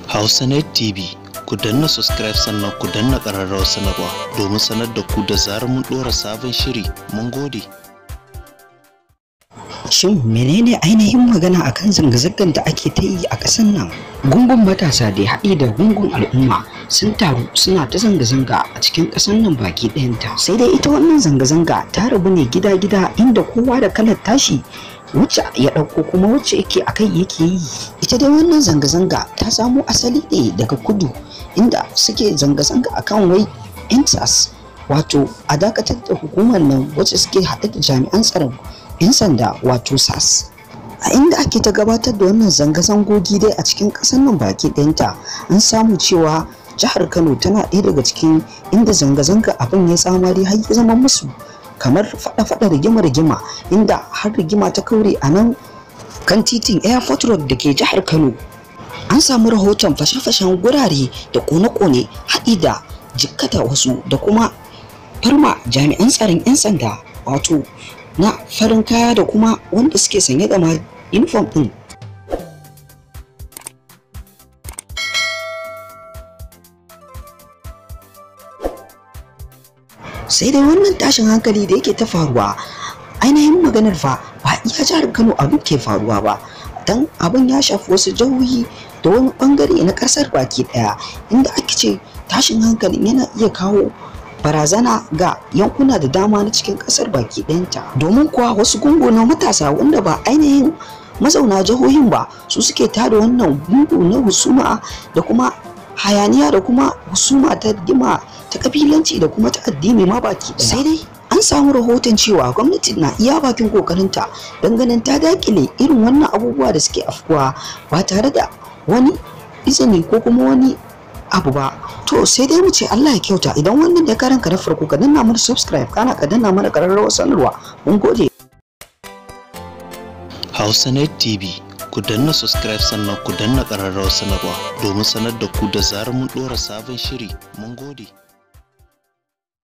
Hausanet TV, ku danna subscribe sannan ku danna ƙararrawar sanarwa domin sanar da ku da zarar mun ɗora sabon shiri. Mun gode. Shin menene ainihin magana akan zanga-zangar da ake ta yi a ƙasar nan? Gungun matasa da haɗi da gungun al'umma sun taru suna ta zanga-zanga a cikin ƙasar nan baki ɗayanta. Sai dai ita wannan zanga-zanga ta rabu ne gida-gida, inda kowa da kalar tashi wacce ya ɗauko kuma wacce yake a kai yake yi. Ita dai wannan zanga-zanga ta samo asali ne daga kudu, inda suke zanga-zanga akan wai EndSARS, wato a dakatar da hukumar nan wacce suke haɗe da jami'an tsaron 'yan sanda, wato SAS. A inda ake ta gabatar da wannan zanga-zangogi dai a cikin ƙasar nan baki ɗayanta, an samu cewa jihar Kano tana ɗaya daga cikin inda zanga-zanga abin ya tsamari har ya zama musu kamar faɗa-faɗa, rigima-rigima, inda har rigima ta kaure a nan kan titin Airport Road da ke jihar Kano. An samu rahoton fashe-fashen gurare da kone-kone, haɗi da jikkata wasu da kuma farma jami'an tsaron 'yan sanda, wato na farin kaya da kuma wanda suke sanye da ma uniform ɗin. Sai dai wannan tashin hankali da yake ta faruwa, ainihin maganar fa ba iya jihar Kano abin ke faruwa ba, dan abin ya shafi wasu jihohi da wani bangare na kasar baki daya, inda ake ce tashin hankalin yana iya kawo barazana ga yankuna da dama na cikin kasar baki ɗayanta, domin kuwa wasu gungu na matasa wanda ba ainihin mazauna jihohin ba su suke tada wannan gungu na husuma da kuma hayaniya da kuma husuma ta rigima ta kabilanci da kuma ta addini ma baki ɗaya. Sai dai an samu rahoton cewa gwamnati na iya bakin kokarinta don ganin ta dakile irin wannan abubuwa da suke afkuwa ba tare da wani izini ko kuma wani abu ba. To sai dai mu ce Allah ya kyauta. Idan wannan da karanka na farko, ka danna mana subscribe, kana ka danna mana kararrawar sanarwa. Mun gode. Hausanet TV, ku danna subscribe sannan ku danna ƙararrawar sanarwa domin sanar da ku da zarar mun ɗora sabon shiri. Mun gode.